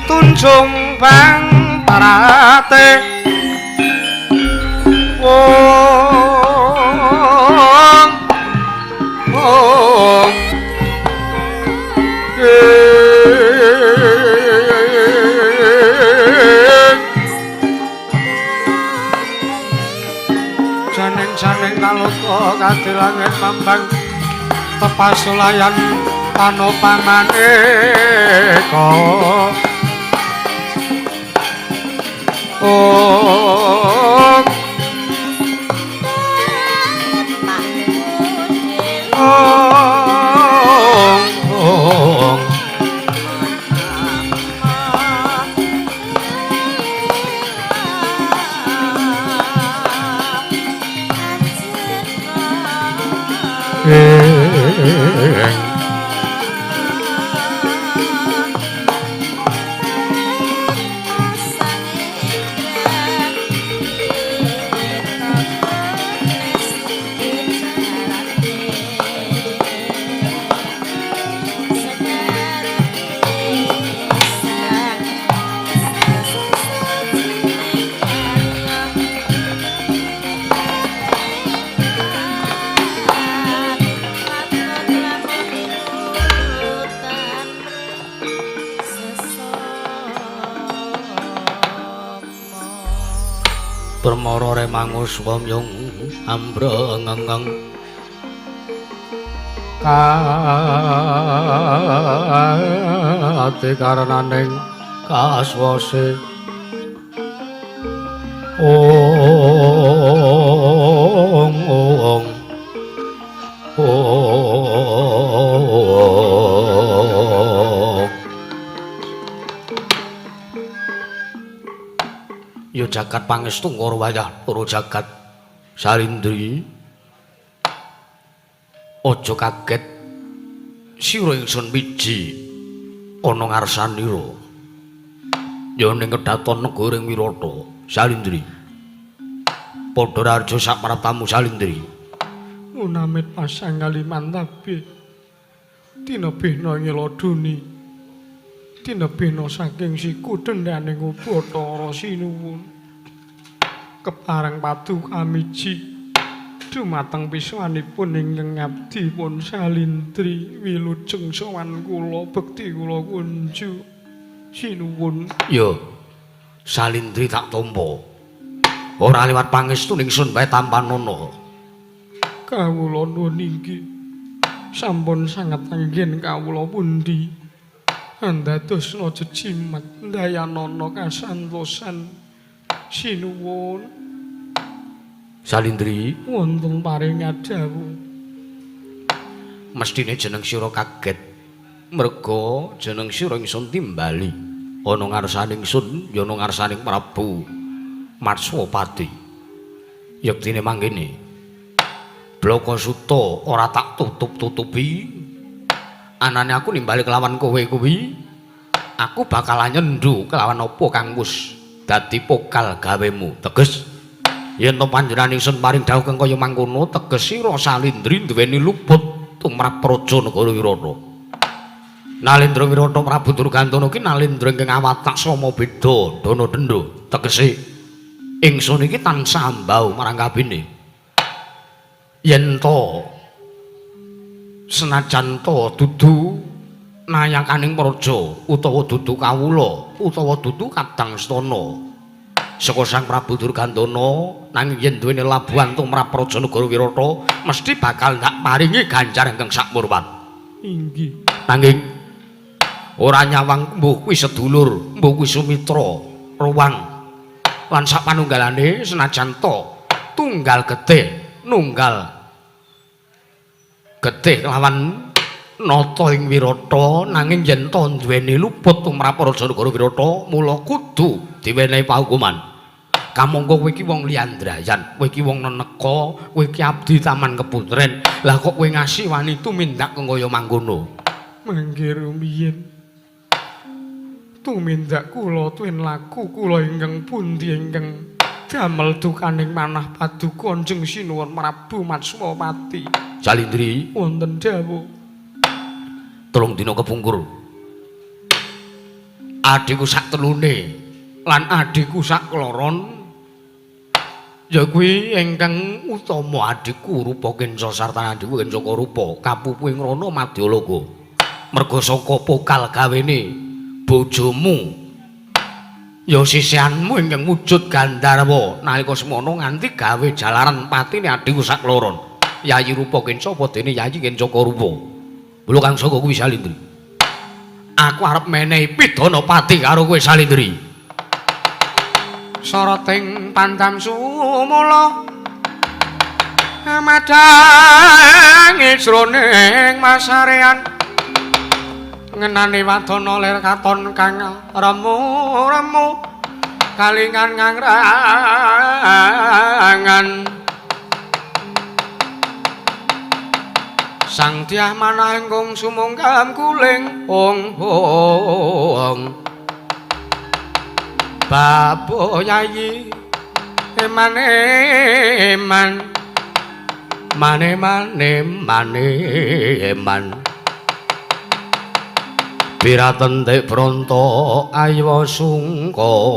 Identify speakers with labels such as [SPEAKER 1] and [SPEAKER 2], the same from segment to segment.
[SPEAKER 1] Tunjung bang parate wong wong janing-janing kaloka kadilangit mambang tepasulayan panopamaneka. Om Om Om Permara remangus wamyung ambrengengeng kate karenaning kaswase. Ong ong ong. Ya jagat pangestu karo wayah loro jagat Salindri. Aja kaget sira ingsun miji ana ngarsanira. Ya ning kedaton negara ing Wirata Salindri. Padha raharja sak praptamu Salindri.
[SPEAKER 2] Unamit pasang kalimantabe tinebihna ngeladuni tinebihna saking siku dendhaning Bathara sinuwun. Kepareng paduka miji dumateng piswanipun ingkang ngabdi pun Salindri wilujeng sowan kula bekti kula kunju sinuwun.
[SPEAKER 1] Ya Salindri tak tampa. Ora liwat pangestu ningsun bae tampanana.
[SPEAKER 2] Kawula nuwun inggih sampun sanget anggen kawula pundi andadosna jejimat ndayanana kasantosan sinuwun.
[SPEAKER 1] Salindri
[SPEAKER 2] wonten paring dawuh.
[SPEAKER 1] Mestine jeneng sira kaget merga jeneng sira ingsun timbali ana ngarsaning ingsun ya ana ngarsaning Prabu Matswapati. Yektine mangkene Blaka Suta ora tak tutup-tutupi. Anane aku nimbali kelawan kowe kuwi aku bakal nyendu kelawan apa kang wis dadi pokal gawemu. Teges yen to panjenengan ingsun paring dawuh kang kaya mangkono teges sira Salindri duweni luput tumrap praja negara Wirata. Nalendra Wirata Prabu Durgantana ki nalendra ingkang awatak sama beda dana denda. Tegese ingsun iki tansah ambau marang kabine. Yen to senajan to dudu nayakaning praja utawa dudu kawula utawa dudu kadang astana saka Sang Prabu Durgantana nanging yen duweni labuhan tumrap praja negara Wirata mesti bakal ndak paringi ganjaran ingkang sakmurwan.
[SPEAKER 2] Inggih.
[SPEAKER 1] Nanging ora nyawang mbuh kuwi sedulur, mbuh kuwi sumitra, ruwang lan sak panunggalane senajan to tunggal getih nunggal getih lawan nata ing Wirata nanging yen to duweni luput tumrap praja negara Wirata mula kudu diwenehi pahukuman. Kamangka kowe iki wong liyandrayan, kowe iki wong neneka, kowe iki abdi Taman Keputren. Lah kok kowe ngasih wani tumindak kaya mangkono?
[SPEAKER 2] Mangke rumiyin. Tumindak kula tuwin laku kula ingkang pundi ingkang damel dukaning manah paduka Kanjeng Sinuwun Prabu Matswapati.
[SPEAKER 1] Salindri,
[SPEAKER 2] wonten dawuh.
[SPEAKER 1] 3 dina kepungkur. Adhiku sak telune lan adhiku sak kloron ya kuwi ingkang utama adhiku Rupa Kenca sarta adhiku Kenca Karupa kapupu ing rono Madyalaga. Merga saka pokal gawene bojomu ya sisihanmu ingkang wujud Gandharwa nalika semono nganti gawe jalaran patine adhiku sak kloron. Yayi Rupa Kenca apa dene Yayi Kenca Karupa. Lho kang saka kuwi Salindri. Aku arep menehi pidana pati karo kowe Salindri.
[SPEAKER 2] Soroting pandam sumula madange jroning masarean ngenani wadana lir katon kang remu-remu kalingan ngangrangan sang dyah manah ingkung sumungkam kuling ong ong babo yayi emane eman mane mane mane eman piraten dek bronto aywa sungkawa.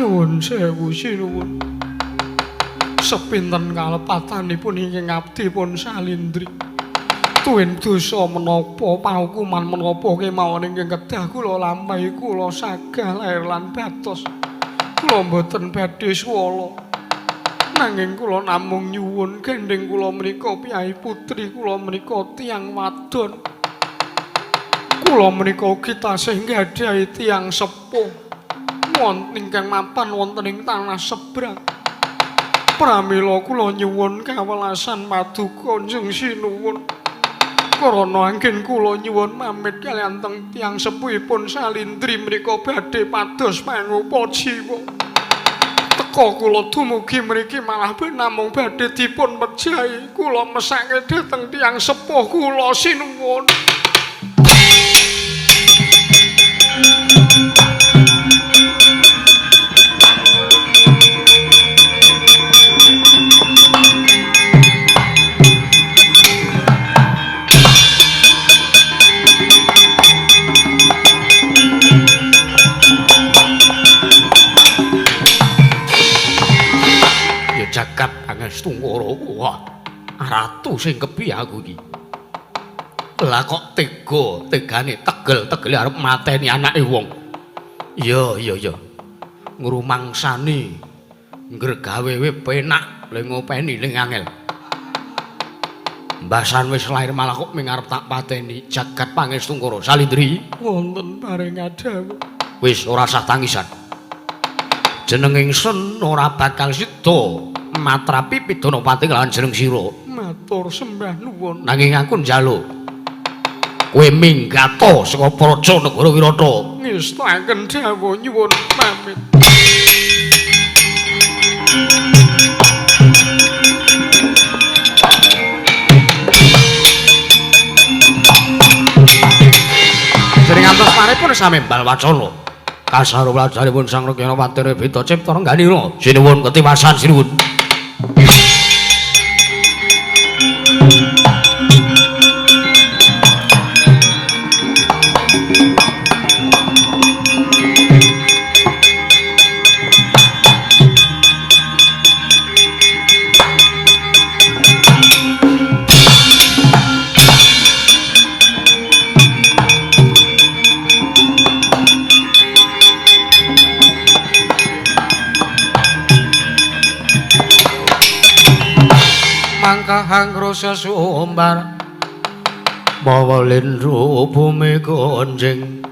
[SPEAKER 2] Nuwun sewu sinuwun. Sepinten kalepatanipun ingkang abdi pun Salindri. Tuwin dosa menapa pahukuman menapa kemawon ingkang kedah kula lampahi kula sagah lair lan batos. Kula mboten badhe swala. Nanging kula namung nyuwun gandheng kula menika piyai putri kula menika tiyang wadon. Kula menika ugi tasih nggadahi tiyang sepuh wonten ingkang mapan wonten ing tanah sebrang. Pramila kula nyuwun kawelasan paduka Kanjeng Sinuwun. Karana anggen kula nyuwun pamit kaliyan teng tiyang sepuhipun Salindri menika badhe pados pangupa jiwa. Teka kula dumugi mriki malah namung badhe dipun pejahi. Kula mesake dhateng tiyang sepuh kula sinuwun.
[SPEAKER 1] Jagat Pangestungkara, wah, ratu sing kepiye aku iki? Lah kok tega, tegane tegel-tegele arep mateni anake wong. Iya, iya, iya. Ngrumangsani ngregawe penak le ngopeni ning angel. Mbasan wis lair malah kok ming arep tak pateni. Jagat Pangestungkara Salindri
[SPEAKER 2] wonten paring dawuh.
[SPEAKER 1] Wis ora sah tangisan. Jeneng ingsun ora bakal sida matrapi pidana pati kelawan jeneng sira.
[SPEAKER 2] Matur sembah nuwun.
[SPEAKER 1] Nanging aku njaluk kowe minggata saka praja negara Wirata.
[SPEAKER 2] Ngestakaken dawuh nyuwun pamit.
[SPEAKER 1] Jering antos paripun samembal wacana. Kasaro pelajaripun Sang Rekyana Watara Bita Cipta Rengganira. Sinuwun ketiwasan sinuwun. Mangkahang rasa sumbar mawa lindru bumi gonjing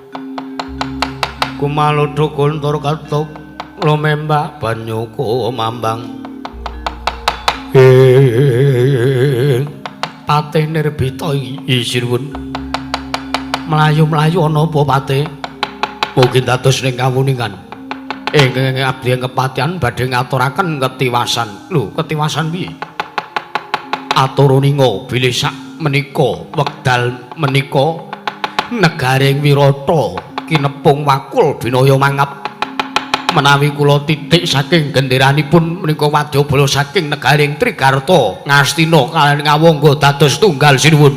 [SPEAKER 1] kumaluduk guntur ketuk lumembak banyu kumambang ing patih nirbita iki sinuwun. Mlayu-mlayu ana apa Pate? Mugi dados ning kawuningan. Ingkang abdi kepatihan badhe ngaturaken ketiwasan. Lho, ketiwasan piye? Atur uninga bilih sak menika wekdal menika negaring Wirata kinepung wakul binaya mangap. Menawi kula titik saking genderanipun menika wadyabala saking negaring Trigarta Ngastina kaliyan Ngawangga dados tunggal sinuwun.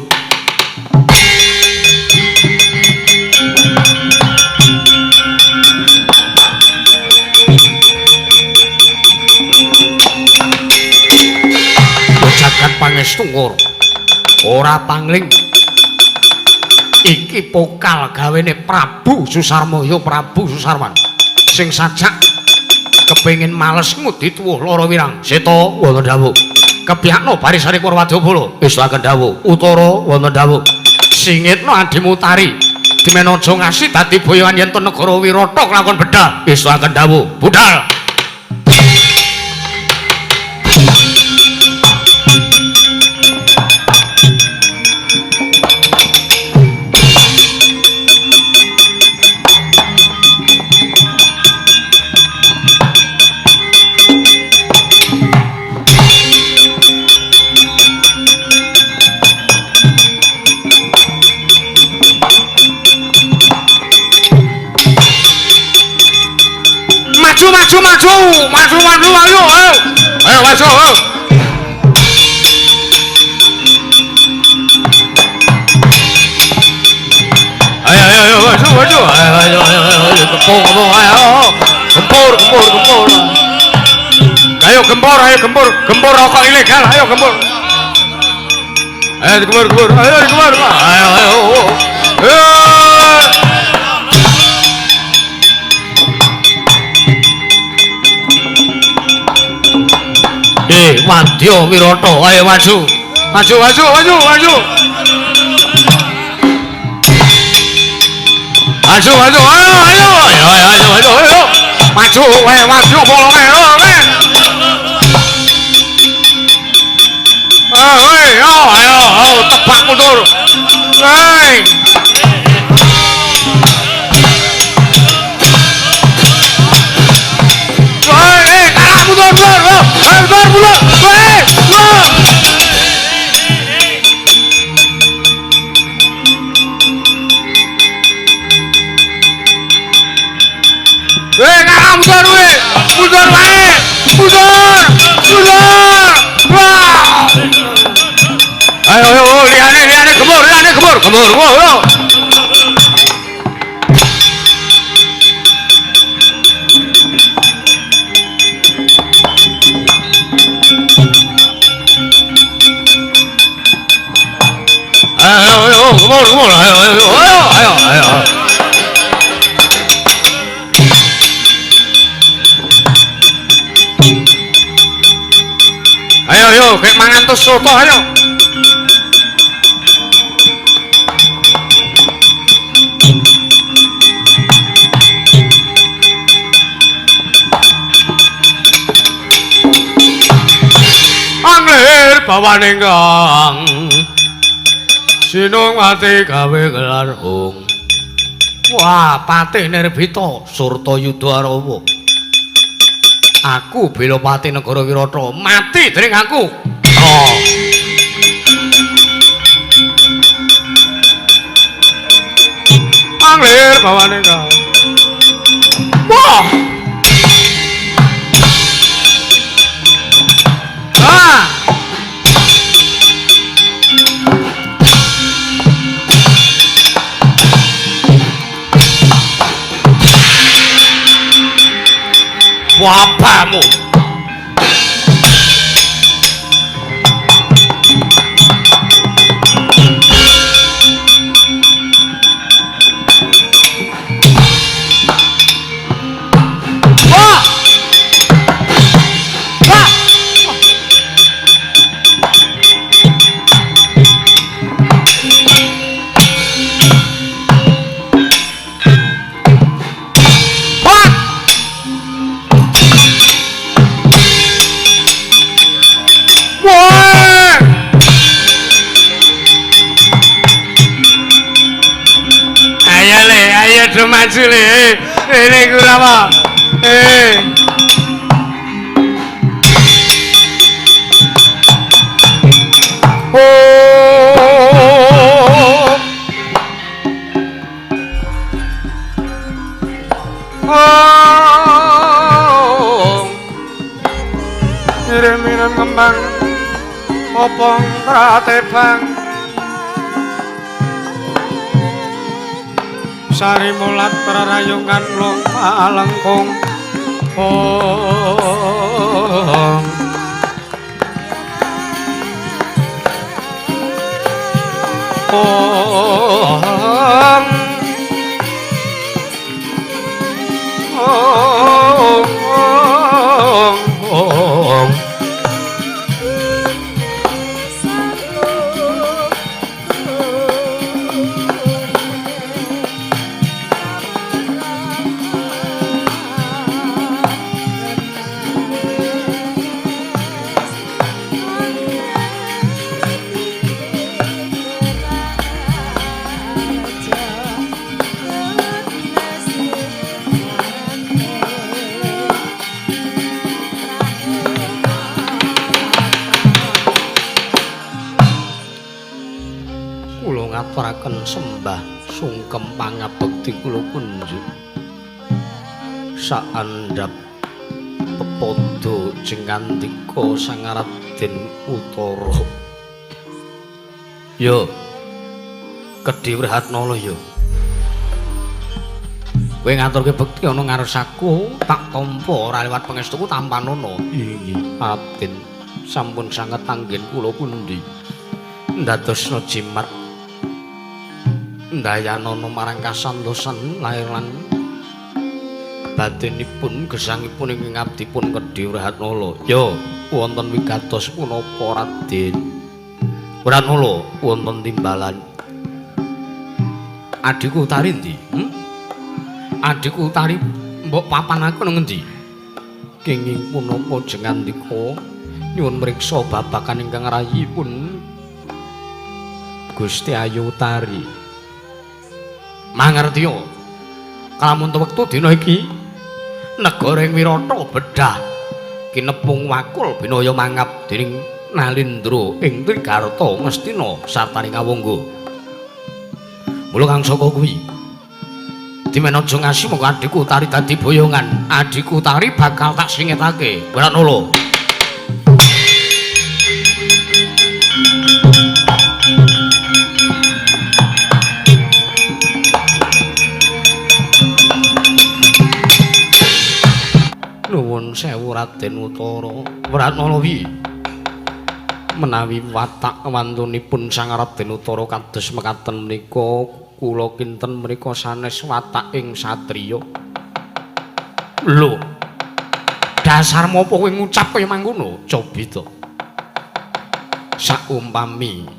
[SPEAKER 1] Jagat pangestu ora pangling. Iki pokal gawene Prabu Susarmaya Prabu Susarman sing sajak kepengin males ngudi tuwuh lara wirang. Seta wonten dawuh. Kepiyakno barisane Kurawadyabala. Estuaken dawuh. Utara wonten dawuh. Singitno adimu tari. Dimen aja ngasi dadi boyoan yen to negara Wirata kelakon bedha. Estuaken dawuh. Budal. Maju, maju, maju, maju, ayo, ayo, ayo, maju, ayo. Ayo, ayo, ayo, maju, maju, ayo, ayo, ayo, ayo, gempur, gempur, ayo, gempur, gempur, gempur. Ayo gempur, ayo gempur, gempur rokok ilegal, ayo gempur. Ayo gempur, gempur, ayo gempur, ayo, ayo, ayo. Wadya Wirata, ayo maju. Maju, maju, maju, maju. Maju, maju, ayo, ayo, ayo, ayo, ayo, ayo. Maju, ayo, maju, bolong, ayo, ayo. Ayo, ayo, ayo, tebak mundur. Hei. Hei, kalah mundur, mundur. Ayo, mundur, mundur. Hei, mundur. Hei, kalah mundur, weh. Mundur wae. Mundur. Mundur. Wah. Ayo, ayo, liyane, liyane gembur, liyane gembur, gembur, gembur. Ayo, ayo, gembur, gembur, ayo, ayo, ayo, ayo, ayo. Ayo, ayo, kayak mangan terus soto, ayo. Anglir bawane kang sinung mati gawe gelar hung. Wah, patih Nirbita Surta Yudha Arawa. Aku bela pati negara Wirata, mati dening aku. Oh. Anglir bawane kang. Wah. Ah. Wapamu. Wah. Wah. Wah. Do maju le. Ini Kurawa.
[SPEAKER 2] Oh. Ngirim-ngirim kembang opong pratebang sari mulat prarayungan long palengkung. Oh. Oh. Oh. Oh. Ngaturaken sembah sungkem pangabekti kula kunjuk saandhap pepadha jengandika Sang Raden Utara. Yo Kedhi Wrehatnala yo, kowe ngaturke bekti ana ngarsaku tak tampa ora liwat pangestuku tampanono. Inggih Raden, sampun sanget anggen kula pundi ndadosna jimat ndayanana marang kasantosan lair lan batinipun gesangipun ing ngabdipun Kedhi Wrehatnala. Yo wonten wigatos punapa Raden Wrehatnala? Wonten timbalan. Adhiku Utari endi? Adhiku Utari mbok papan aku nang ngendi? Kenging punapa jengandika nyuwun mriksa babagan ingkang rayipun Gusti Ayu Utari. Mangertiya kalamun wektu dina iki negara ing Wirata bedhah kinepung wakul binaya mangap dening Nalindra ing Trigarta Ngastina sartaning Awangga. Mula kang saka kuwi dimen aja ngasi mongko adhiku Utari dadi boyongan. Adhiku Utari bakal tak singetake. Wrehatnala. Nuwun sewu Raden Utara. Wrehatnala wi menawi watak wantunipun Sang Raden Utara kados mekaten menika kula kinten menika sanes wataking satriya. Lho, dasar mopo kowe ngucap kaya mangkono? Cobi to. Saumpami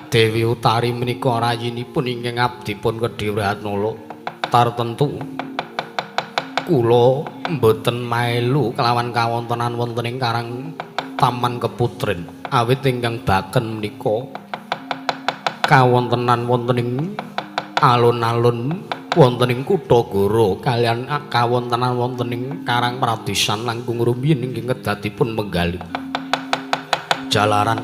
[SPEAKER 2] Dewi Utari menika rayinipun ingkang abdipun Kedhi Wrehatnala, tartentu kula mboten maelu kelawan kawontenan wonten ing karang Taman Keputren, awit ingkang baken menika kawontenan wonten ing alun-alun wonten ing kutha Goro kaliyan kawontenan wonten ing karang Pradisan langkung rumiyin ingkang kedadipun menggali. Jalaran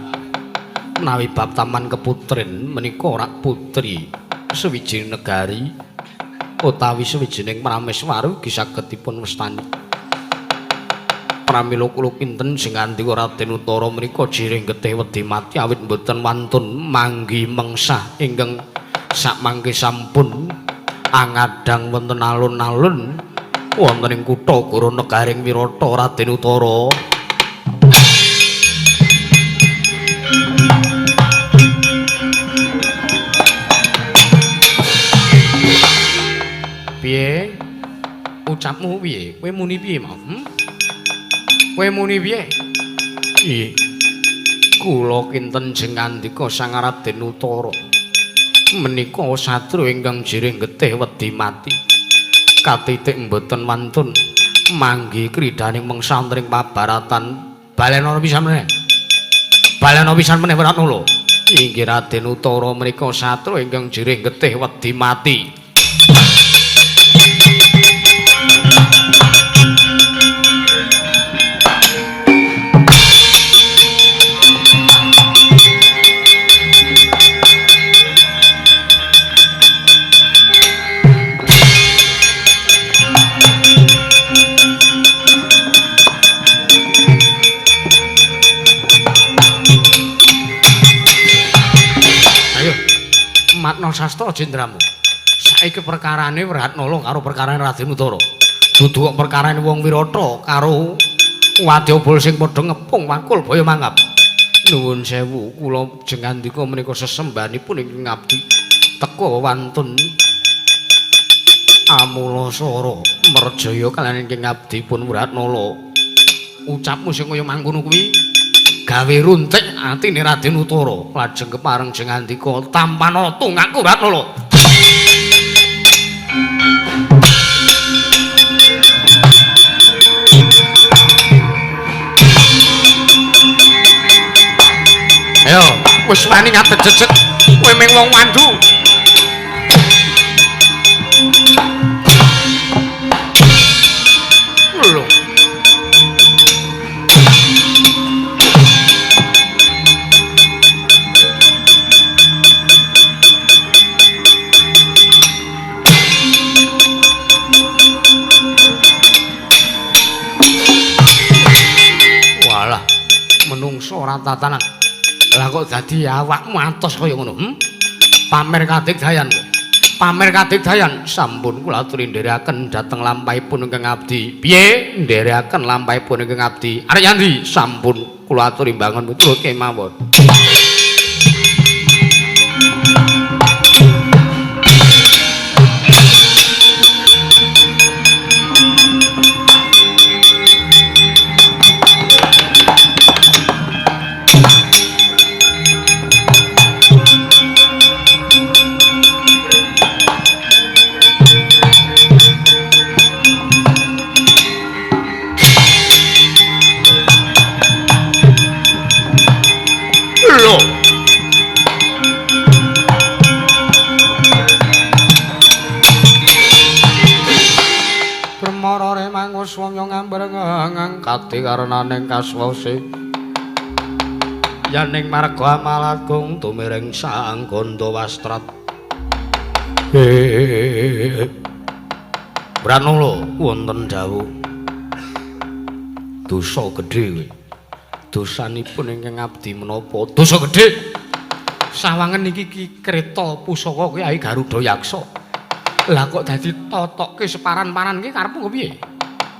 [SPEAKER 2] menawi bab Taman Keputren menika rak putri sewijining negari utawi sewijining prameswari ugi saged dipun wastani. Pramila kula kinten sing ngandika Raden Utara menika jirih getih wedi mati awit mboten wantun manggi mengsah ingkang sakmangke sampun angadang wonten alun-alun wonten ing kutha Goro negaring Wirata Raden Utara. Piye? Ucapmu piye? Kowe muni piye mau? Kowe muni piye? Nggih. Kula kinten jeng ngandika Sang Raden Utara menika satru ingkang jirih getih wedi mati. Katitik mboten wantun manggi kridhaning mengsa wonten ing pabaratan. Balena pisan meneh. Balena pisan meneh Wrehatnala. Inggih Raden Utara menika satru ingkang jirih getih wedi mati.
[SPEAKER 1] Matna sastra jendramu. Saiki perkarane Wratnala karo perkarane Raden Utara. Dudu kok perkarane wong Wirata karo wadyabala sing padha ngepung Wakul baya mangap. Nuwun sewu, kula jengandika menika sesembahanipun ingkang ngabdi teka wantun Amulasara merjaya kaliyan ingkang ngabdi pun Wratnala. Ucapmu sing kaya mangkono kuwi gawe runtik atine Raden Utara. Lajeng kepareng jengandika tampana tungakku Wratnala. Ayo, wis wani ngadeg jejeg, kowe ming wong wandu. Lho. Walah, menungso ora tatanan. Lah kok dadi awakmu atos kaya ngono, Pamer kadigdayan. Pamer kadigdayan sampun kula aturi nderekaken dhateng lampahipun ingkang abdi. Piye nderekaken lampahipun ingkang abdi? Arep yandi sampun kula aturi mbangun putra kemawon. Kati karenaning kaswase yaning marga amalagung tumiring sang gandha wastrat. Pranala wonten dawuh dosa gedhe kowe. Dosanipun ingkang abdi menapa? Dosa gedhe. Sawangen iki ki kreta pusaka Kyai Garuda Yaksa. Lah kok dadi totokke separan-paran ki karepmu kepiye?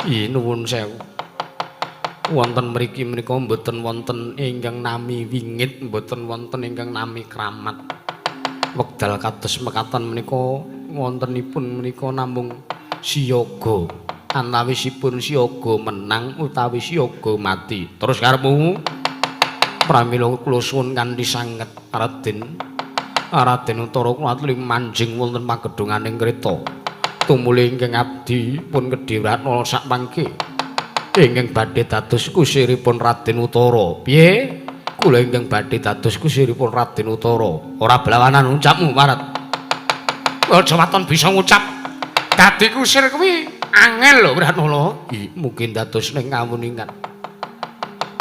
[SPEAKER 1] Ih nuwun sewu. Wonten mriki menika mboten wonten ingkang nami wingit, mboten wonten ingkang nami kramat. Wekdal kados mekaten menika wontenipun menika namung siyaga. Antawisipun siyaga menang utawi siyaga mati. Terus karepmu? Pramila kula suwun kanthi sanget Raden. Raden Utara kula aturi manjing wonten pagedhunganing kreta. Tumuli ingkang abdi pun kedhi Wratnala sak mangke. Ingkang badhe dados kusiripun Raden Utara. Piye? Kula ingkang badhe dados kusiripun Raden Utara. Ora blawanan ucapmu, Marat. Aja waton bisa ngucap. Dadi kusir kuwi angel lho, Wratnala. Mungkin dados ning kawuningan.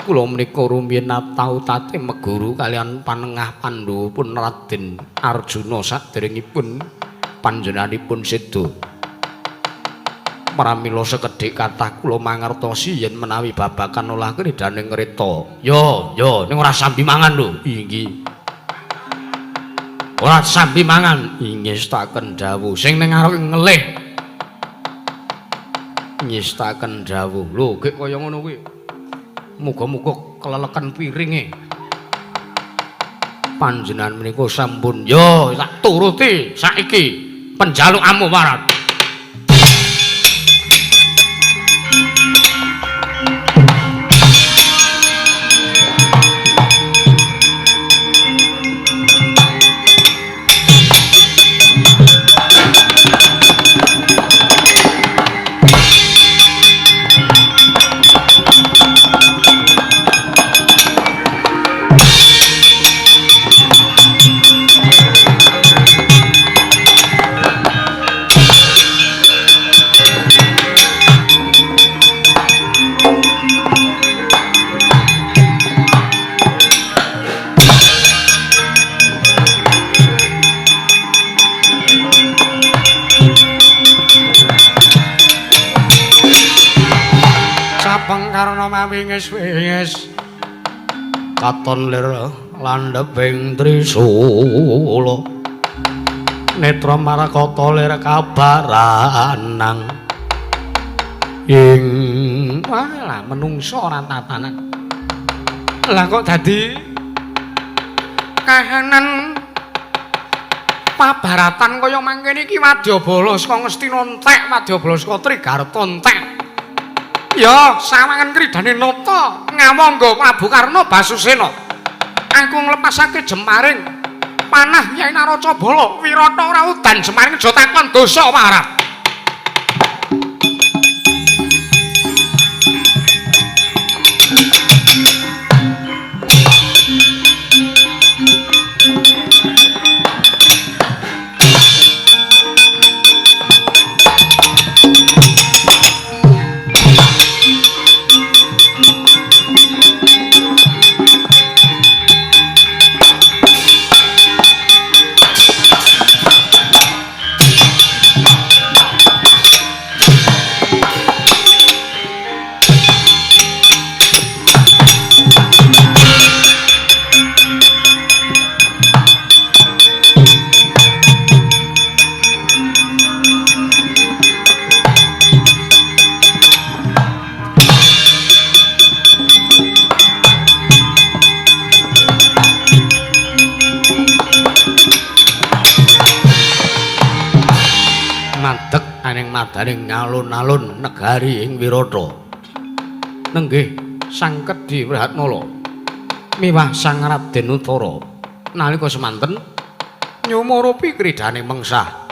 [SPEAKER 1] Kula menika rumiyin tau tate meguru kaliyan panengah Pandhawa pun Raden Arjuna saderengipun panjenenganipun seda. Pramila sekedhik kathah kula mangertosi yen menawi babagan olah kridaning ngreta. Yo, yo, ning ora sambi mangan lho. Inggih. Ora sambi mangan, ingestaken dawuh. Sing ning ngarep ngelih. Ngestaken dawuh. Lho, gek kaya ngono kuwi. Muga-muga keleleken piringe. Panjenengan menika sampun yo tak turuti saiki penjalukamu Marat.
[SPEAKER 2] Karna mawinges-wingis
[SPEAKER 1] katon lir landheping trisula. Netra marakata lir kabaranang ing wah lah menungso ora tatanan.
[SPEAKER 2] Lah kok dadi kahanan pabaratan kaya mangkene iki wadyabala saka Ngastina entek, wadyabala saka Trigarta entek. Ya, sawangan kridane nata ngawangga Prabu Karna Basusena. Aku nglepasake jemaring panah Kyai Naracabala, Wirata ora udan jemaring aja takon dosa warat.
[SPEAKER 1] Madaning alun-alun negari ing Wirata. Nenggih Sang Kedhi Wrehatmala miwah Sang Raden Utara nalika semanten nyumurupi kridane mengsah.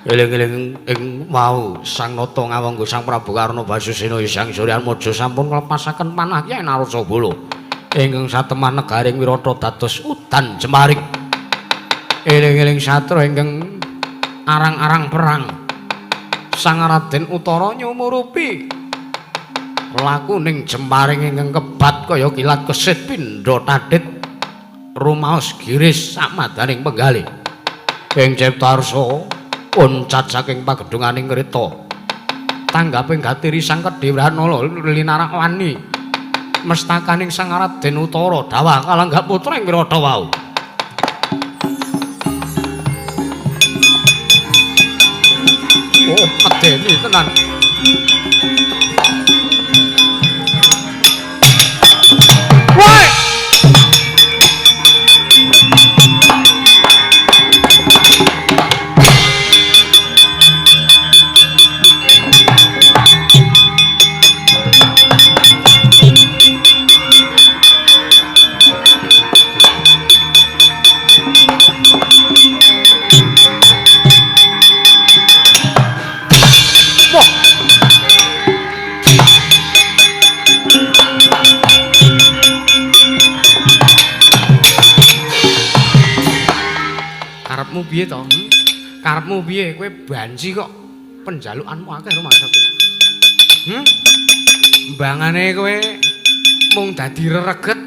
[SPEAKER 1] Eling-eling ing wau Sang Nata ngawangga Sang Prabu Karna Basusena Sang Suryatmaja sampun nglepasaken panah Kyai Narasabala ingkang satemah negari ing Wirata dados udan jemaring. Eling-eling satra ingkang arang-arang perang Sang Raden Utara nyumurupi lakuning jemparing ingkang kebat kaya kilat kesit pindha tadhit rumaos giris samadaning penggalih. Ing Ciptarsa uncat saking pagedhunganing kreta tanggaping gatiri Sang Kedhi Wrehatmala linarak wani mestakaning Sang Raden Utara dawah kalanggah putra ing Wirata wau. Oh, medeni tenan. Woi! Karepmu piye to? Karepmu piye? Kowe banci kok penjalukanmu akeh rumangsaku. Mbangane kowe mung dadi rereget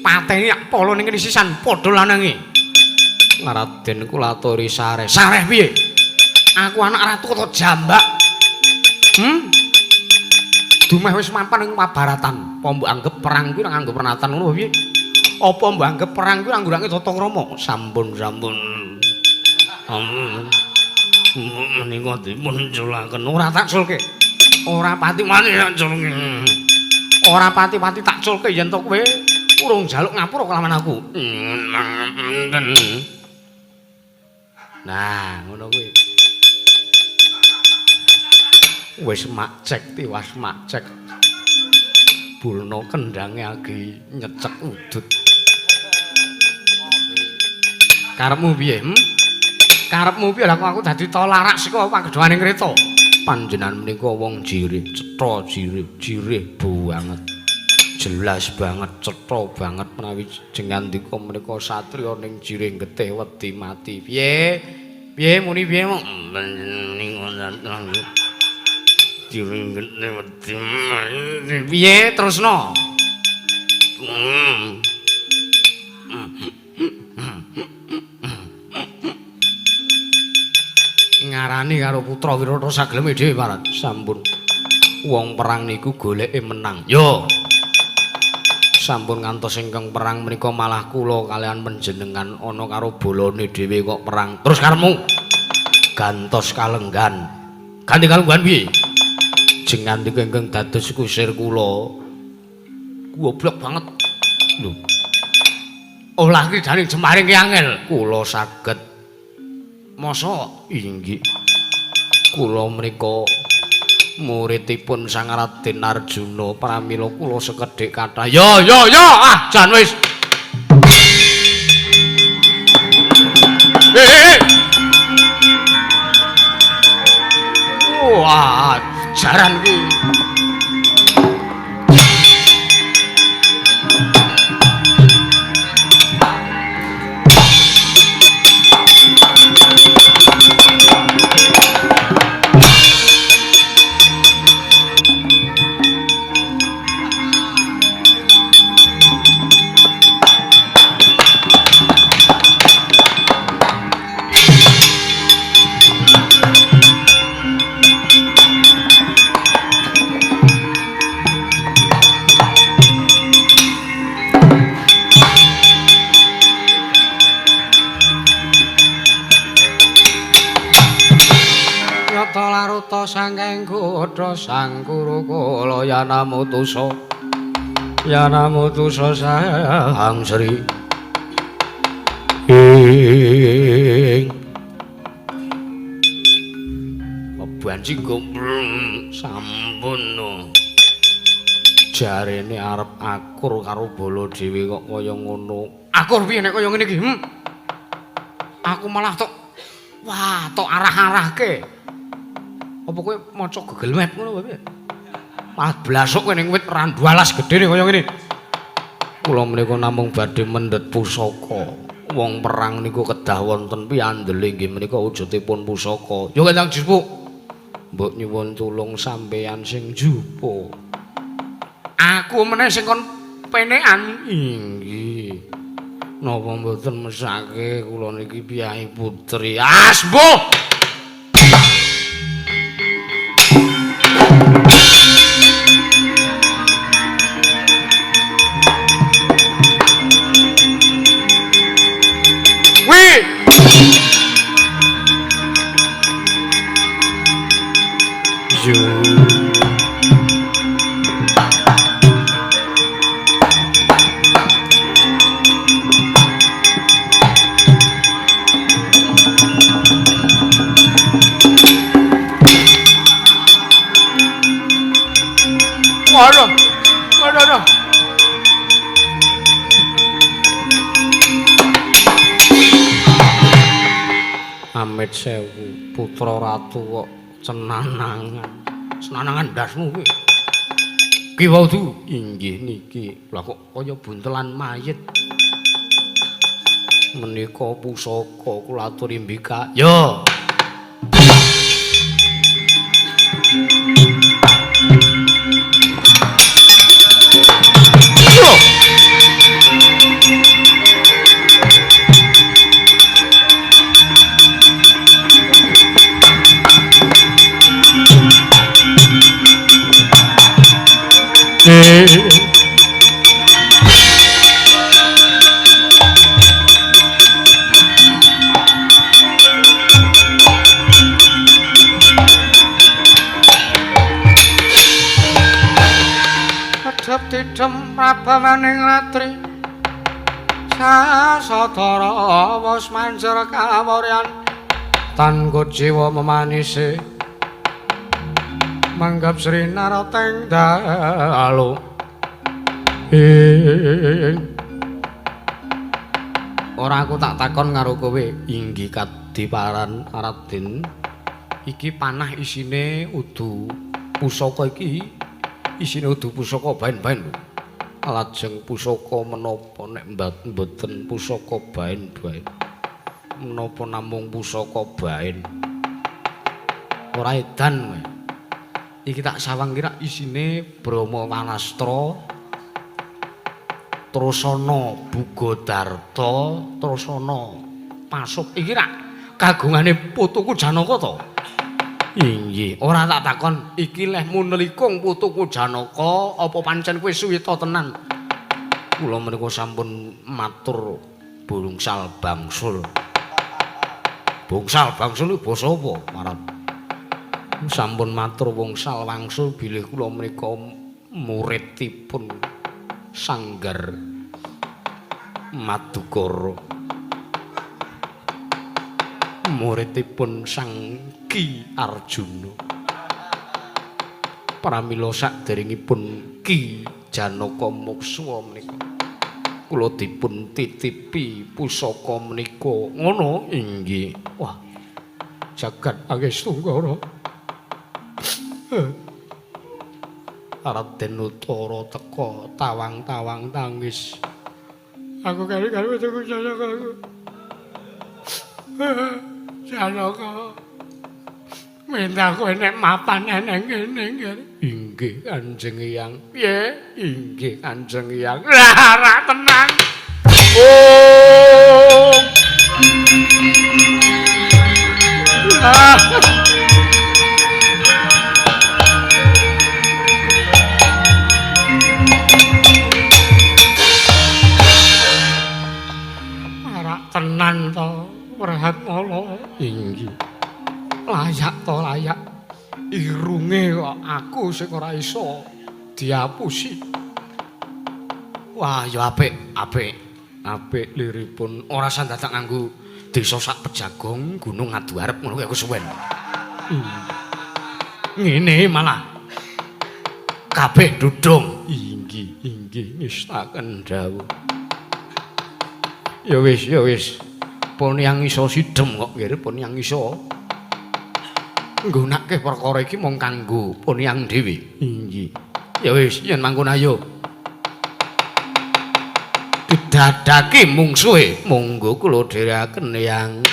[SPEAKER 1] pateni yak polo ning kene sisan padha lanange. Raden kula aturi sareh. Sareh piye? Aku anak ratu kota jambak. Dumeh wis mapan ing pabaratan. Apa mbok anggep perang kuwi nganggo pernatan ngono piye? Apa mbok anggep perang kuwi nganggo tata krama? Sampun-sampun. Menika dipun culaken ora tak culke. Ora pati wani tak culke. Ora pati-pati tak culke yen to kowe urung njaluk ngapura kelawan aku. Nah, ngono kuwi. Wis makcek tiwas makcek. Bulna kendhange agi nyecek udut. Karepmu piye? Karepmu piye lah kok aku dadi tolarak saka pagedhane kreta. Panjenengan menika wong jirih, cetha jirih, jirih banget. Jelas banget, cetha banget menawi jengandika menika satriya ning jirih getih wedi mati. Piye? Piye muni piye? Jirih getih wedi mati. Piye terusno? Ngarani karo putra Wirata sageleme dhewe Parat. Sampun. Wong perang niku goleke menang. Yo. Sampun ngantos ingkang perang menika malah kula kalian panjenengan ana karo bolone dhewe kok perang. Terus karepmu? Gantos kalenggan. Ganti kalenggan piye? Jengan niku ingkang dados kusir kula. Goblok banget. Lho. Olah iki jane jemaring ki angel. Kula saged. Mosok inggih. Kula menika muridipun Sang Raden Arjuna pramila kula sekedhik kathah. Yo yo yo, ah jan wis. Wah, jaran iki. Sangking godha sang Kurukala yanamutusa yanamutusa sang Sri ing banci gombrong sampun no. Jarene arep akur karo bala dhewe kok kaya ngono. Akur piye nek kaya ngene iki? Aku malah tok wah tok arah-arahke. Apa kowe maca Google Map ngono piye? Malah blasuk kowe ning wit randu alas gedene kaya ngene. Kula menika namung badhe mendhet pusaka. Wong perang niku kedah wonten piyandele inggih menika wujudipun pusaka. Yo kendang jupuk. Mbok nyuwun tulung sampeyan sing jupuk. Aku meneh sing kon penekan. Inggih. Napa mboten mesake kula niki piyai putri. Asmbuh. Amit sewu putra ratu kok cenanangan. Senanangan ndasmu kuwi. Ki wau inggih niki. Lah kok kaya buntelan mayit. Menika pusaka kula aturi mbika. Yo.
[SPEAKER 2] Kedhep tidhem prabawaning latri sasadara wis manjer kaworyan tan kuciwa memanise manggap Sri Narateng dalu.
[SPEAKER 1] Ora aku tak takon karo kowe inggih kadiparan Raden. Iki panah isine udu pusaka iki isine udu pusaka baen-baen lho. Lajeng pusaka menapa nek mboten pusaka baen-baen. Menapa namung pusaka baen. Ora edan kowe. Iki tak sawang kira isine Brahma Wanastra, terus ana Bugodarta, terus ana Pasuk. Iki rak kagungane putuku Janaka to? Inggih, ora tak takon iki lehmu nelikung putuku Janaka apa pancen kowe suwita tenan? Kula menika sampun matur bungsal bangsul. Bungsal bangsul iki basa apa, Marat? Sampun matur wungsal wangsul bilih kula menika muridipun Sanggar Madukara. Muridipun Sang Ki Arjuna. Pramila saderengipun Ki Janaka Moksa menika kula dipun titipi pusaka menika. Ngono? Inggih.
[SPEAKER 2] Wah. Jagat Pangestu-Kara. Raden Utara teka tawang-tawang tangis. Aku kali-kali ketemu Janaka aku. Janaka. Minta kowe nek mapan nang kene nggih.
[SPEAKER 1] Inggih Kanjeng Hyang.
[SPEAKER 2] Piye? Inggih Kanjeng Hyang. Lah ora tenang.
[SPEAKER 1] Oh.
[SPEAKER 2] Ora tenan to, Wrahatmala.
[SPEAKER 1] Inggih.
[SPEAKER 2] Layak to layak. Irunge kok aku sing ora iso diapusi.
[SPEAKER 1] Wah, ya apik, apik. Apik liripun ora usah dadak nganggo desa sak Pejagong, Gunung Adu Arep ngono kuwi aku suwen. Ngene malah kabeh dudung. Inggih, inggih ngestaken dawuh. Ya wis, ya wis. Pun yang iso sidem kok nggih, pun yang iso nggunakake perkara iki mung kanggo pun yang dhewe. Inggih. Ya wis, yen mangkono ayo. Didadake mungsuhe, monggo kula dherekaken Yang.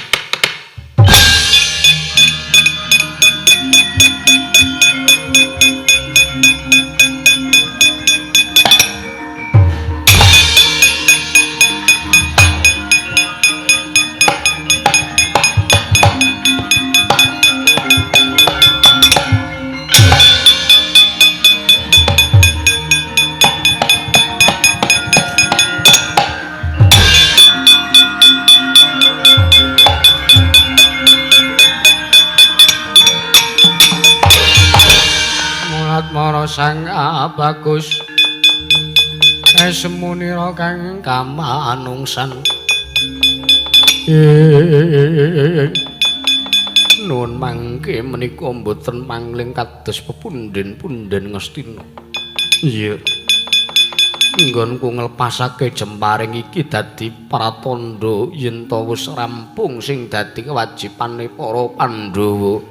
[SPEAKER 2] Sang Bagus esemunira kang
[SPEAKER 1] kamanungsan. Nuwun mangke menika mboten mangling kados pepunden-punden Ngastina. Iya. Nggonku nglepasake jemparing iki dadi pratandha yen ta wis rampung sing dadi kewajibane para Pandhawa.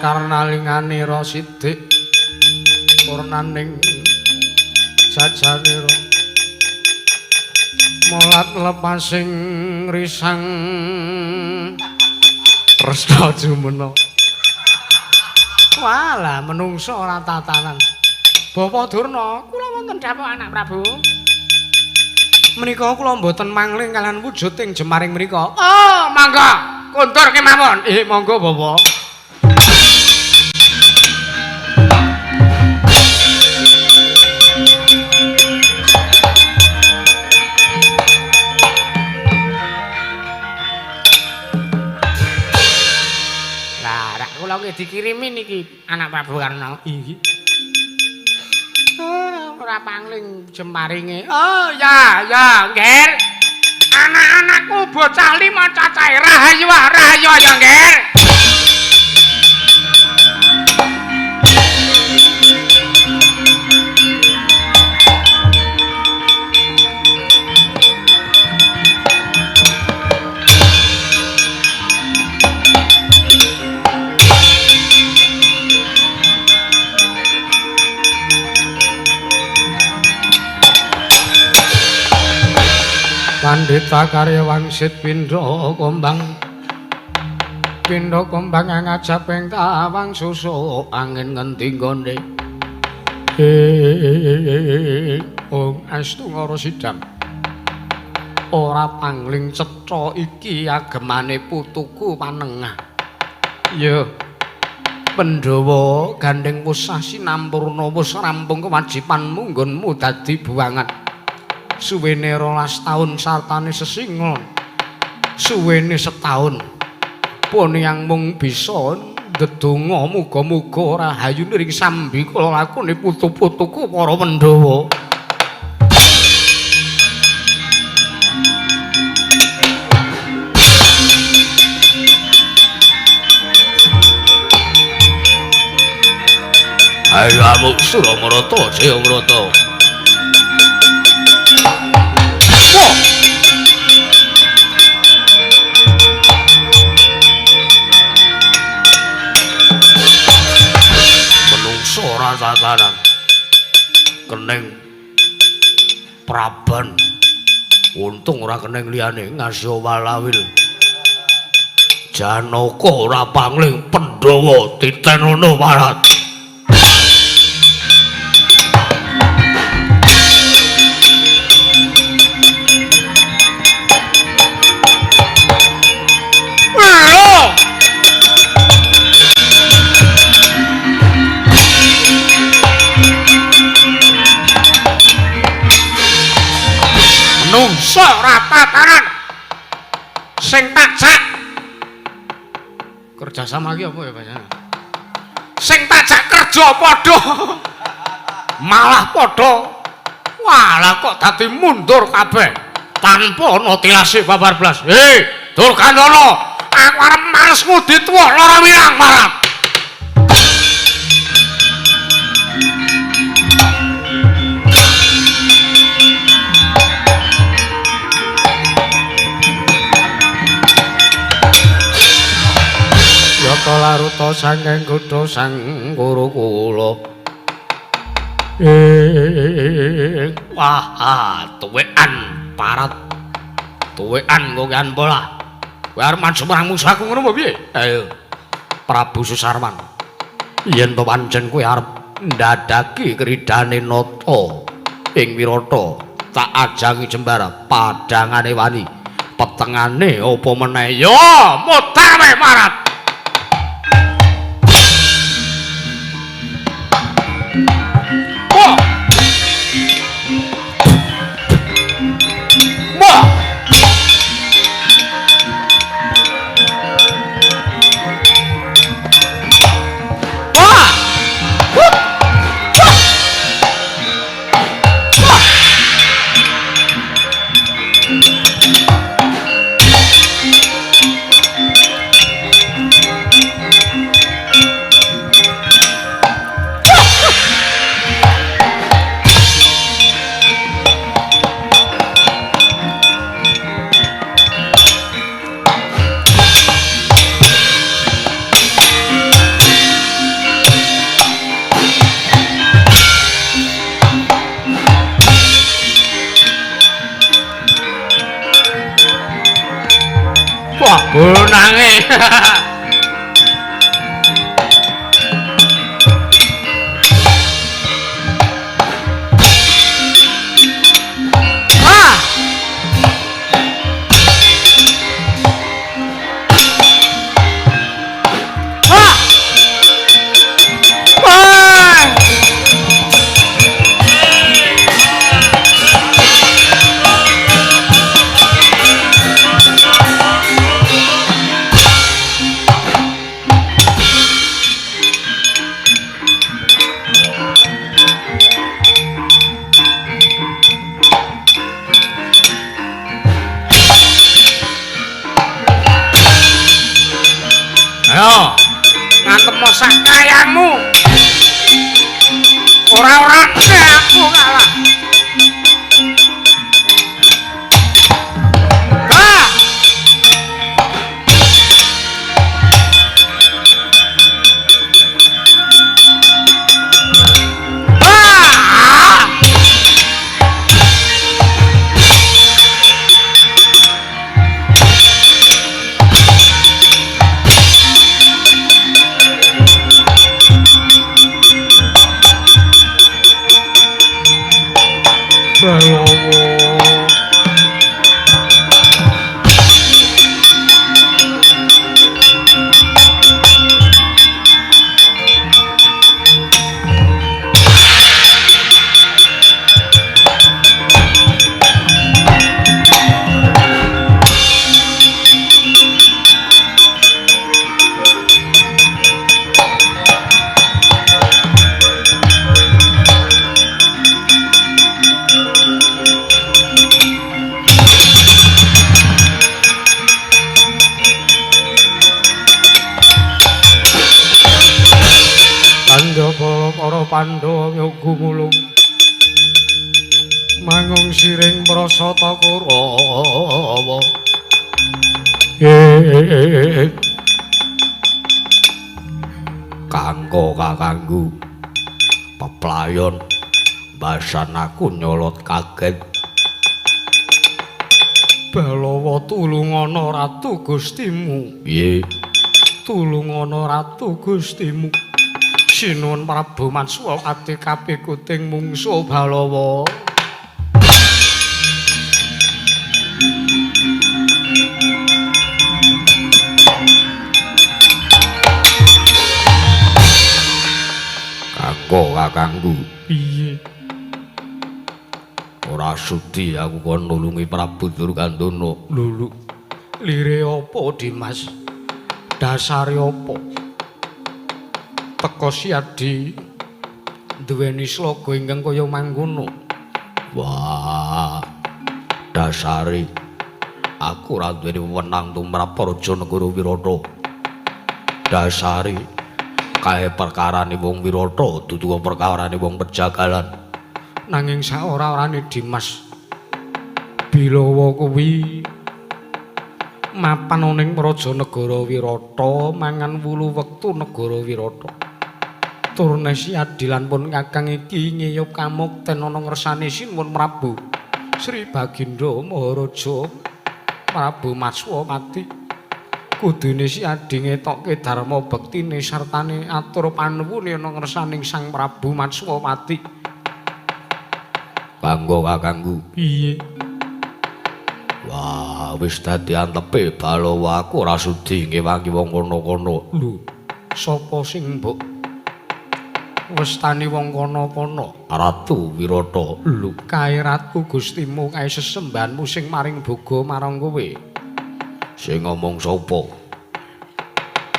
[SPEAKER 2] Karnalinganira sidik purnaning jajanira molat lepasing risang tresna jumena. Walah menungso ora tatanan. Bapak Durna, kula wonten dapuk anak Prabu. Menika kula mboten mangling kalian wujud ing jemaring menika. Oh, mangga kondur kemawon. Monggo Bapak. Dikirimi niki anak Prabu Karna. Inggih. Ora pangling jemaringe. Oh ya, ya, nggih.
[SPEAKER 1] Anak-anakku bocah 5 cacahe. Rahayu rahayu ya, Ngger. Pandhita karya wangsit pindha kombang pindha kombang ngajap ing tawang susuk angin ngendi nggone. Ong astungara sidam ora pangling cetha iki agemane putuku panengah. Ya Pandhawa gandeng wusah sinampurna wis rampung kewajibanmu nggonmu dadi buangan. Suwene 12 taun sartane sesingon. Suwene setahun. Pon yang mung bisa ndedonga muga-muga rahayu ring sambi kala lakune putu-putuku para Pandhawa. Ayo amuk Suramarata Jayamarata. Menungso ora tatanan. Keneng praban. Untung ora keneng liyane ngasih walawil. Janaka ora pangling Pandhawa titenono warat. Menungso ora tatanan. Sing tak jak kerjasama iki apa ya Pak? Sing tak jak kerja padha malah padha walah kok dadi mundur kabeh tanpa ana tilase babar blas. Hei, Durgandana, aku arep males ngudi tuwa lara wirang marang. Yata laruta saking kutha sang Gurukula. Wah, tuwekan parat. Tuwekan kokean pola. Kowe arep maju marang musuh aku ngono apa piye? Ayo. Prabu Susarman. Yen to pancen kowe arep ndadaki kridane nata ing Wirata, tak ajangi jembara padhangane wani. Petengane apa meneh? Ya, mutar wae marat. Wah, bonange. Wah. Wah. Wah.
[SPEAKER 2] Balawa. Para Pandhawa gumulung mangung siring prasata Kurawa.
[SPEAKER 1] Kanggo kakangku peplayon basan aku nyolot kaget.
[SPEAKER 2] Balawa tulungana Ratu Gustimu.
[SPEAKER 1] Piye?
[SPEAKER 2] Tulungana Ratu Gustimu. Sinuwun Prabu Matswapati kapikuting mungsuh Balawa.
[SPEAKER 1] Kanggo kakangku.
[SPEAKER 2] Piye?
[SPEAKER 1] Ora sudi aku kon nulungi Prabu Durgandana.
[SPEAKER 2] Lho, lire apa Dimas? Dasare apa? Teka Siadi duweni sloga ingkang kaya mangkono.
[SPEAKER 1] Wah, dasare aku ora duweni wewenang tumrap Raja Negara Wirata. Dasare kae perkarane wong Wirata dudu perkarane wong pejagalan.
[SPEAKER 2] Nanging saora-orane Dimas, Bilawa kuwi mapan ning Praja Negara Wirata, mangan wulu wektu negara Wirata. Turne Siadi lan pun kakang iki ngiyup kamukten ana ngersane Sinuwun Prabu Sri Bagindo Maharaja Prabu Matswapati. Kudune Siadi ngetokke dharma bektine sartane atur panuwune ana ngersaning Sang Prabu Matswapati.
[SPEAKER 1] Kanggo kakangku.
[SPEAKER 2] Piye?
[SPEAKER 1] Wah, wis dadi antepe Balawa aku ora sudi ngewangi wong kono-kono.
[SPEAKER 2] Lho, sapa sing mbok westani wong kono-kono?
[SPEAKER 1] Ratu Wirata.
[SPEAKER 2] Lho, kae Ratu Gustimu, kae sesembahanmu sing maring boga marang kowe.
[SPEAKER 1] Sing ngomong sapa?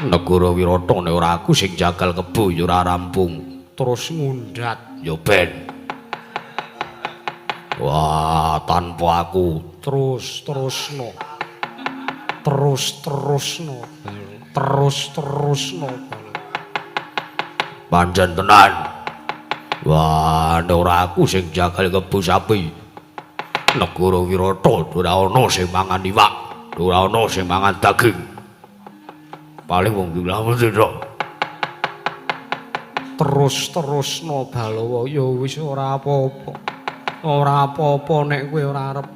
[SPEAKER 1] Negara Wirata nek ora aku sing jagal kebo ya ora rampung.
[SPEAKER 2] Terus ngundhat.
[SPEAKER 1] Ya ben. Wah, tanpa aku
[SPEAKER 2] terus terusno. Terus terusno. Terus terusno.
[SPEAKER 1] Pancen tenan. Wah, nek ora aku sing jagal kebo sapi. Negara Wirata ora ana sing mangan iwak, ora ana sing mangan daging. Paling wong dilamun sithik.
[SPEAKER 2] Terus-terusno Balawa, ya wis ora apa-apa. Ora apa-apa nek kowe ora arep.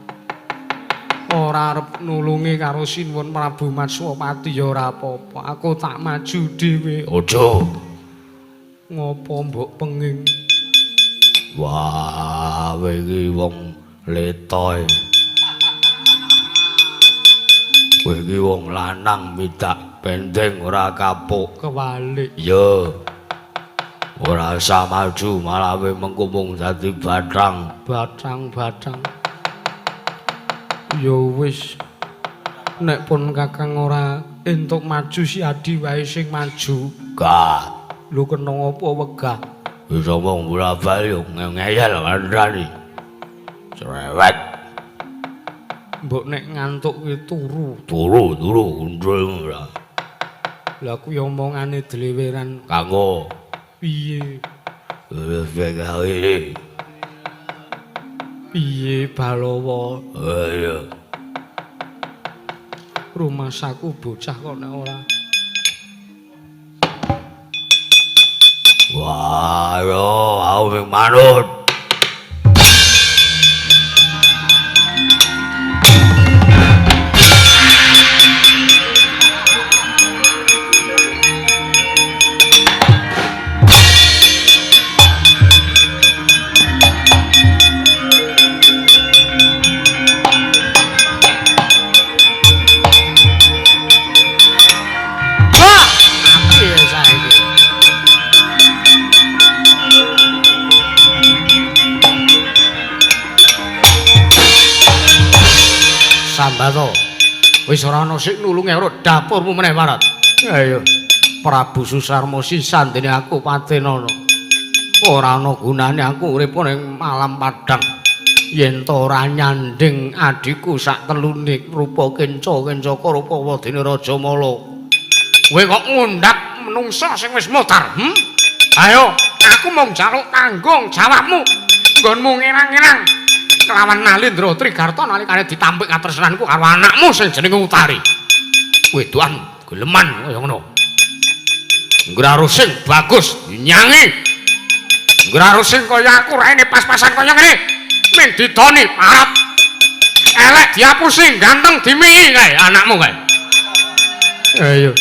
[SPEAKER 2] Ora arep nulungi karo Sinuwun Prabu Matswapati ya ora apa-apa. Aku tak maju dhewe.
[SPEAKER 1] Aja.
[SPEAKER 2] Ngopo mbok penging?
[SPEAKER 1] Wah, kowe iki wong letoy. Kowe iki wong lanang midak bendeng ora kapuk.
[SPEAKER 2] Kewalik.
[SPEAKER 1] Ya. Ora usah maju malah kowe mengko mung dadi bathang.
[SPEAKER 2] Bathang-bathang. Ya wis. Nek pun kakang ora entuk maju Siadi wae sing maju.
[SPEAKER 1] Gah.
[SPEAKER 2] Lho kena ngopo wegah?
[SPEAKER 1] Wis omong bola-bali ngeyel kandhani. Cerewet.
[SPEAKER 2] Mbok nek ngantuk kuwi turu.
[SPEAKER 1] Turu, gundul ora.
[SPEAKER 2] Lah kuwi omongane dleweran.
[SPEAKER 1] Kanggo
[SPEAKER 2] piye?
[SPEAKER 1] Gawe.
[SPEAKER 2] Piye Balawa?
[SPEAKER 1] Ayo.
[SPEAKER 2] Rumasaku bocah kok nek ora.
[SPEAKER 1] Wah, yo, aku ming manut. Sambato. Wis ora ana sing nulungi karo dapurmu meneh Warat. Ayo. Prabu Susarma sisan dene aku patenono. Ora ana gunane aku urip ning malam padhang. Yen to ora nyanding adhiku sak telune rupa kenca kencaka rupa wadene Raja Mala. Kowe kok ngundhak menungsa sing wis modar, hm? Ayo, aku mung njaluk tanggung jawabmu. Nggonmu ngerang-ngerang kelawan Nalindra Trigarta nalikane ditampik katresnanku karo anakmu sing jenenge Utari. Wedoan geleman kaya ngono. Ngraro sing bagus nyangi. Ngraro sing kaya aku raine pas-pasan kaya ngene. Ming didoni parap. Elek diapusi, ganteng dimii kae anakmu kae. Ayo.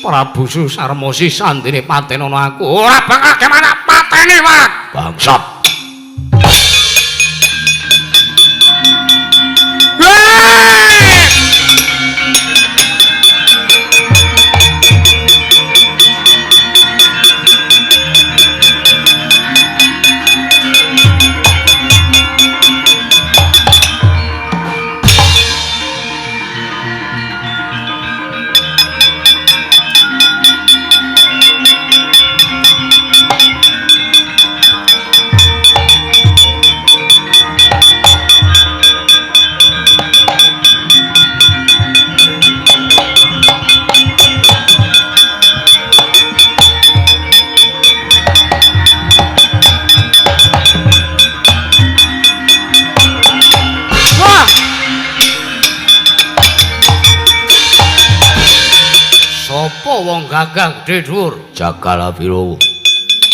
[SPEAKER 1] Prabu Susarma sisan dene patenono aku. Ora bakal gimana pateni, Pak. Bangsat. Wong gagah gedhe dhuwur Jagala Birawa.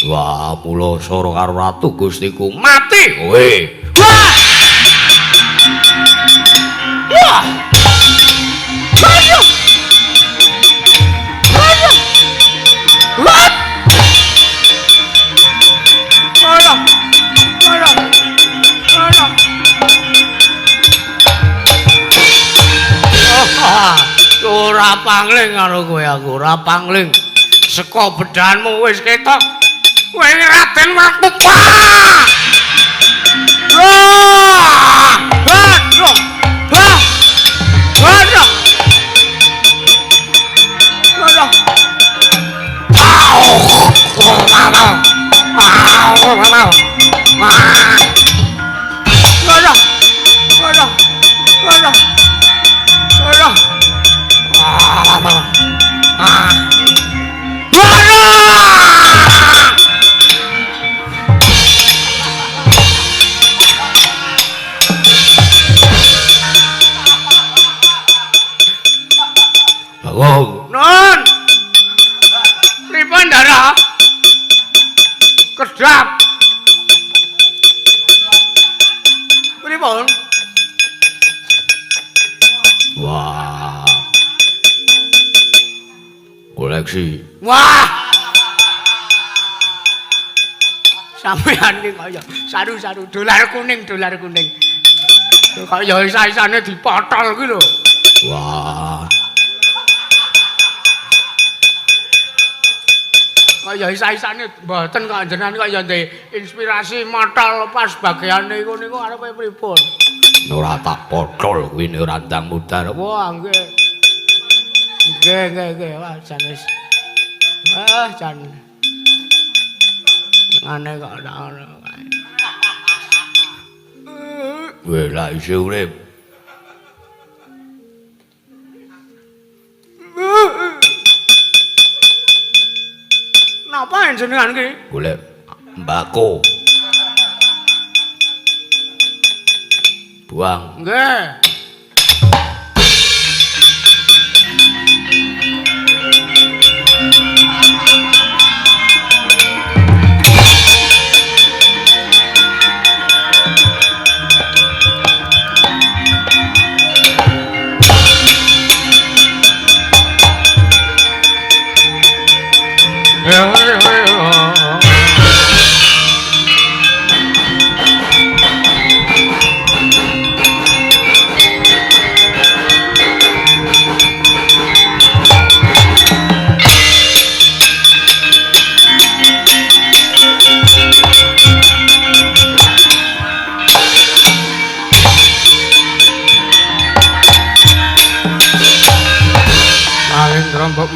[SPEAKER 1] Wah, mula sora karo ratu Gustiku mati kowe. Wah! Wah! Ayo! Ayo! Wah! Ayo! Ayo! Ayo! Ora pangling karo kowe aku, ora pangling. Saka bedahanmu wis ketok. Kowe Raden Watupa. Wah! Aduh! Wah! Aduh! Aduh! Au! Au! Aduh! Aduh! Aduh! Aduh! Bagong. Nun. Pripun, Ndara? Kedap. Pripun? Wah. Koleksi. Wah. Sampeyan iki kaya saru-saru dolar kuning, dolar kuning. Kaya isa-isane dipotol kuwi lho. Wah. Kaya isa-isane mboten kok jenengan kaya ndek inspirasi motol pas bagiane iku niku arepe pripun? Ora tak potol kuwi ora ndang mudhar. Wah, nggih. Nggih, nggih, nggih. Wah, jan wis. Wah, jan. Ngene kok ora ngono kae. Weh, lah isih urip. Napa jenengan iki? Golek mbako. Buang. Nggih.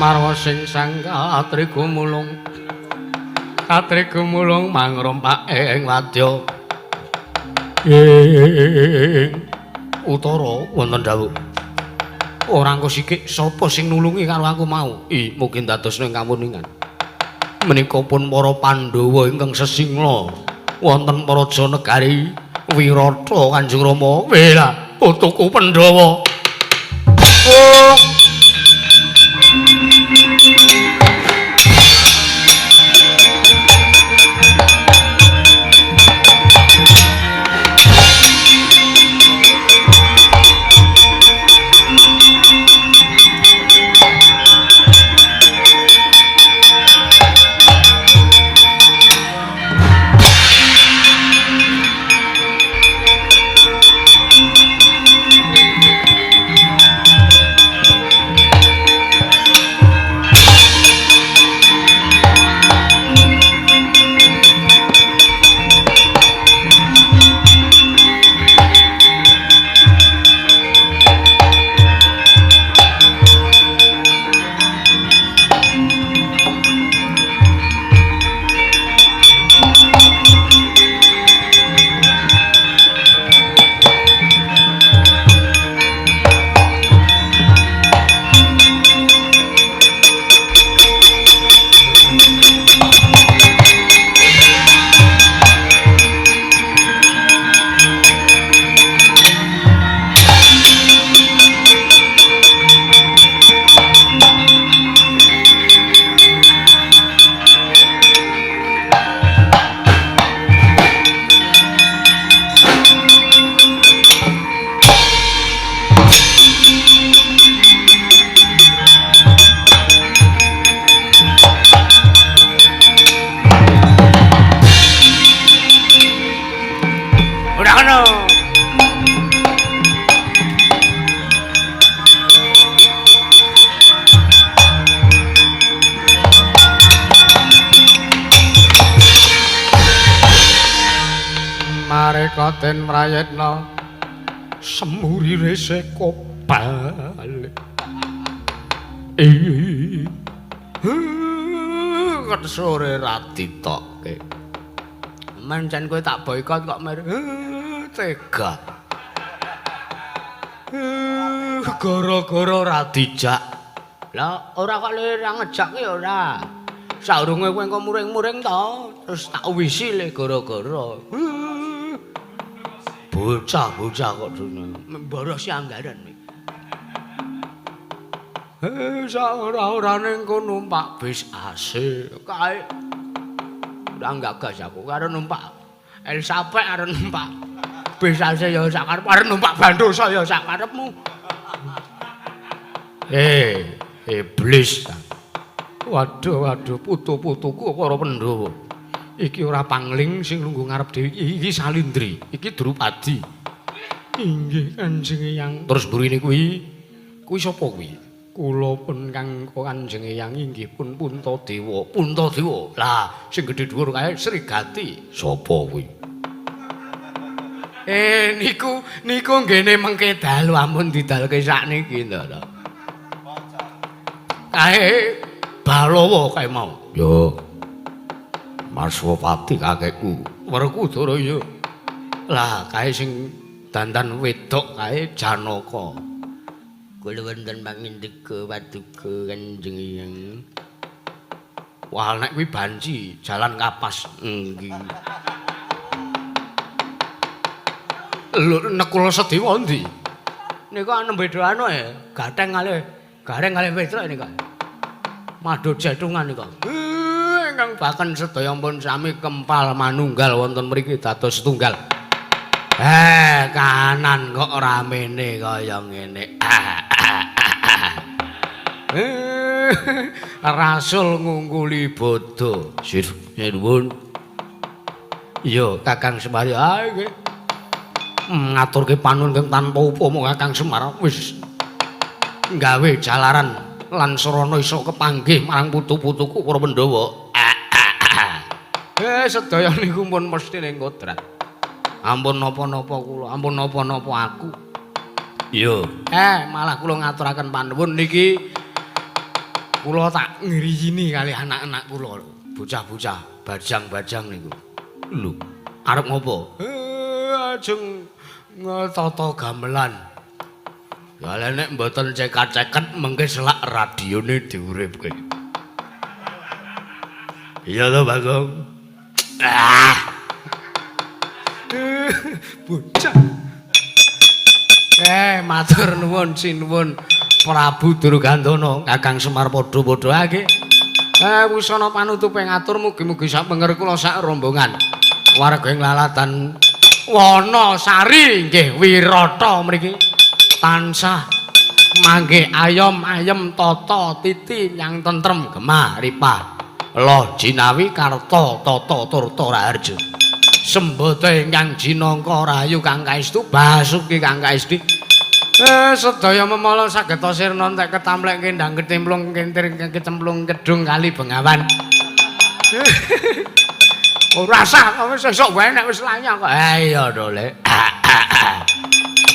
[SPEAKER 1] Semar sing sang katrigumulung. Katrigumulung mangrompak ing wadya. Ing utara wonten dawuh. Ora engko sikik sapa sing nulungi karo aku mau? I mungkin dadosna ing kamuningan. Menika pun para Pandhawa ingkang sesingla wonten Praja Negari Wirata Kanjeng Rama. Wela putuku Pandhawa. Oh. Den Prayitna semuri reseko balik. Ket sore ra ditokke. Mencen kowe tak boikot kok mer tega. Gara-gara ra dijak. Lah ora kok le ra ngejak ki ora. Saurunge kowe engko muring-muring to, terus tak wisi le gara-gara. Bocah-bocah kok mborosi anggaran iki. Ora-orane engko numpak bis AC. Kae ora gagas aku karo numpak Elizabeth arep numpak bis AC ya sak karep, arep numpak Bandosa ya sak karepmu. Iblis. Waduh, waduh, putu-putuku para Pandhawa. Iki ora pangling sing lungguh ngarep dhewe iki Salindri, iki Drupadi. Inggih Kanjeng Eyang. Terus mburine kuwi, kuwi sapa kuwi? Kula pun kang Kanjeng Eyang inggih pun Puntadewa. Puntadewa. Lah, sing gedhe dhuwur kae Srigati. Sapa kuwi? Niku niku nggene mengke dalu ampun didalke sakniki to. Kae Balawa kae mau. Yo. Marswapati kakekku. Werkudara iya. Lah kae sing dandan wedok kae Janaka. Kula wonten pangindika paduka Kanjeng Eyang. Wah nek kuwi banci jalan kapas. Nggih. Lho Nekula Sedewa endi? Niku nembe doano e, gatheng kalih gareng kalih Petruk niku. Madho jetungan niku. Ingkang baken sedaya pun sami kempal manunggal wonten mriki dados setunggal. Kanan kok ramene kaya ngene. Rasul ngungkuli bodho. Sinuwun. Iya, Kakang Semar. Ah nggih. Ngaturke panuwun kang tanpa upama Kakang Semar wis nggawe jalaran lan sarana iso kepanggih marang putu-putuku para Pandhawa. Sedaya niku pun mesti ning kodrat. Ampun napa-napa kula, ampun napa-napa aku. Iya. Malah kula ngaturaken panuwun niki Kula tak ngriyini kali anak-anak kula, bocah-bocah bajang-bajang niku. Lho, arep ngopo? Ajeng ngetata gamelan. Lah nek mboten cekat-ceket mengke selak radione diuripke. Iya to, Bagong? Ah.
[SPEAKER 2] Bocah.
[SPEAKER 1] Matur nuwun sinuwun Prabu Durgandana, Kakang Semar padha-padha. Wusana panutupe ngatur mugi-mugi sak penger kula sak rombongan warga ing lalatan Wanasari nggih Wirata mriki tansah manggih ayom ayem tata titi yang tentrem gemah ripah loh jinawi karta tata turta raharja sembada ingkang jinangka rahayu kang kaestu basuki kang kaesti. Sedaya memala sageta sirna entek ketamplek kendang ketimplung kentir kecemplung kedung kali Bengawan. Ora sah wis sesuk wae nek wis lanyah kok. Iya to, Lek.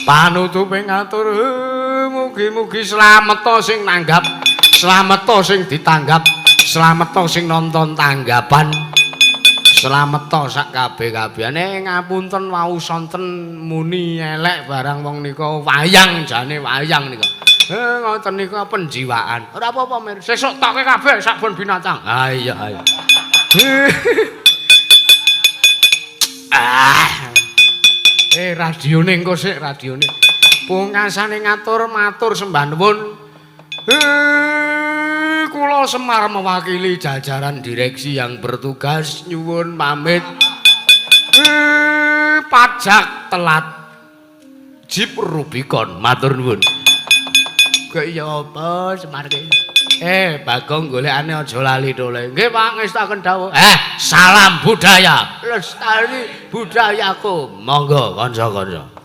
[SPEAKER 1] Panutupe ngatur mugi-mugi slameta sing nanggap, slameta sing ditanggap, slameta sing nonton tanggapan. Slameta sak kabeh-kabehane. Ngapunten wau sonten muni elek barang wong nika wayang jane wayang nika. Ngoten nika penjiwaan. Ora apa-apa Mir, sesuk toke kabeh sak bon binatang. Ha iya ayo. Ah. Radione engko sik radione. Pungkasane ngatur matur sembah nuwun. Kula Semar mewakili jajaran direksi yang bertugas nyuwun pamit. Pajak telat. Jeep Rubicon matur nuwun. Kok iya apa Semar ki? Bagong golekane aja lali to le. Nggih Pak, ngestaken dawuh. Salam budaya. Lestari budayaku. Monggo kanca-kanca.